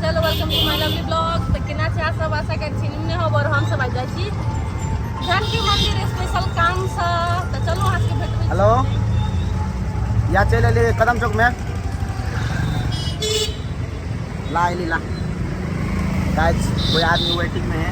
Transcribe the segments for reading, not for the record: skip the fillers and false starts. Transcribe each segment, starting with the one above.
Hello welcome to my lovely blog. तऽ केना छै अहाँ सब? आशा करै छी निमने होब। और हम सब आइ जाइ छी जानकी मंदिर स्पेशल काम से। तऽ चलू अहाँ सबके भेटबै। हेलो, या चलि एलियै कदम चौक में। ला एली ला। गाइस, कोई आदमी वेटिंग में है।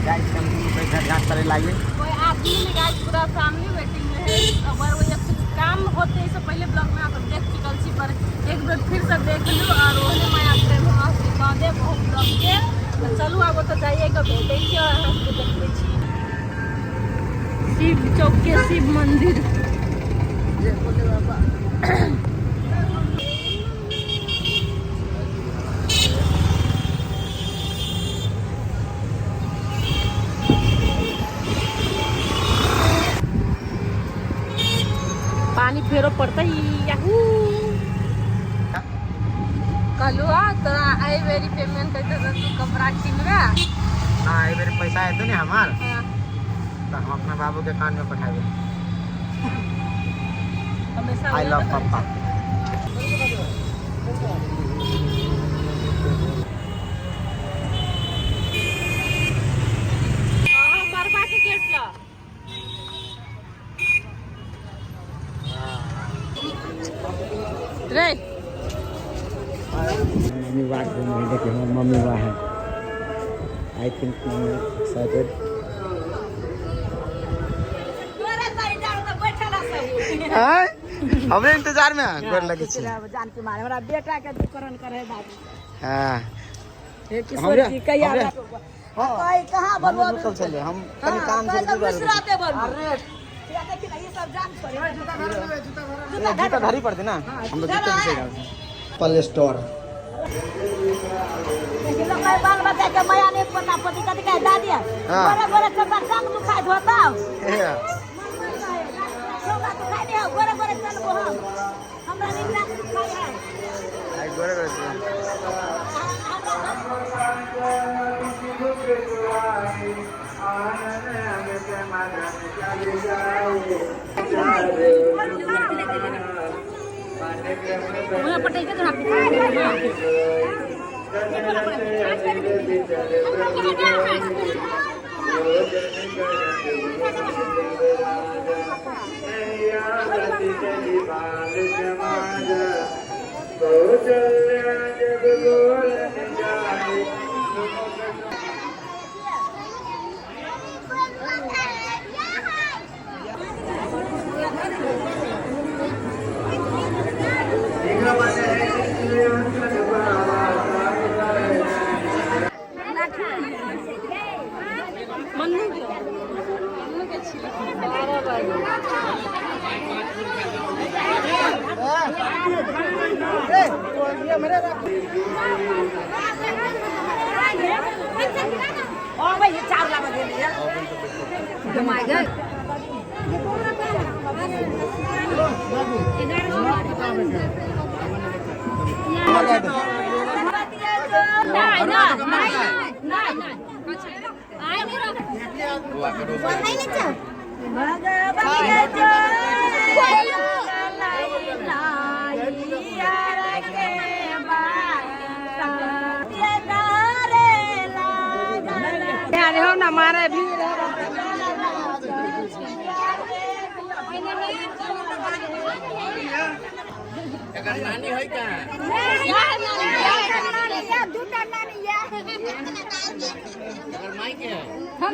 गाइस, हम दुनू कोई भेंट घाट करे लागे। कोई आदमी नहीं गाइस, पूरा फैमिली वेटिंग में है। अगर वो जब कुछ काम होते से पहले ब्लॉग में आप देख चुकल छी, पर एक बेर फिर से देख लू और ओहने माया प्रेम हमरा सबके कह देब बहुत ब्लॉग के। तऽ चलू आब ओतऽ जाइए के भेटै छी और अहाँ सबके देखबै छी शिव चौक के शिव मंदिर। जय भोले बाबा। पानी फेरो पड़तै। याहू, कहलू हा तोरा एहि बेरी पेमेंट एतै तऽ तू कपड़ा किनबे। हाँ, एहि बेर पैसा एतै ने हमार, तऽ हम अपना बाबू के कान में पठाबे। हमेशा I love पापा। हाँ, मरबा के गेट ला रे। मम्मी बा घूम रही। देखिए, हमर मम्मी बा है। I think mummy excited. हमरे इंतजार में है, गोर लगे छी। जानकी मारे हमरा बेटा के दुकरण करे बाबू। हाँ। हे किशोर जी, कहिया हाँ। कहीं कहाँ हम बनवा? रुकल छलियै, हम कनि काम छलै, ताहि दुआरे रुकल। अरे देखी ना, ई सब जान पड़े। जूता भारी पड़तै ना, हम तो जूता से गाल प्ले स्टोर। देखी लोग कहे बाल बच्चा के माया नहीं पता पति कथी कहे दादी। हाँ। गोरे गोरे चलता टांग दुखाइत होता। छोटा दुखाइ नहीं हो, गोरे गोरे चलबो हम, हमरा नहीं टांग दुखाइ है। आई गोरे गोरे चलू। वहाँ पटै के जहाँ। मन्नू के, मन्नू के छी 12 बजे। नहीं नहीं नहीं नहीं, आई नहीं रख। मारे भी। हम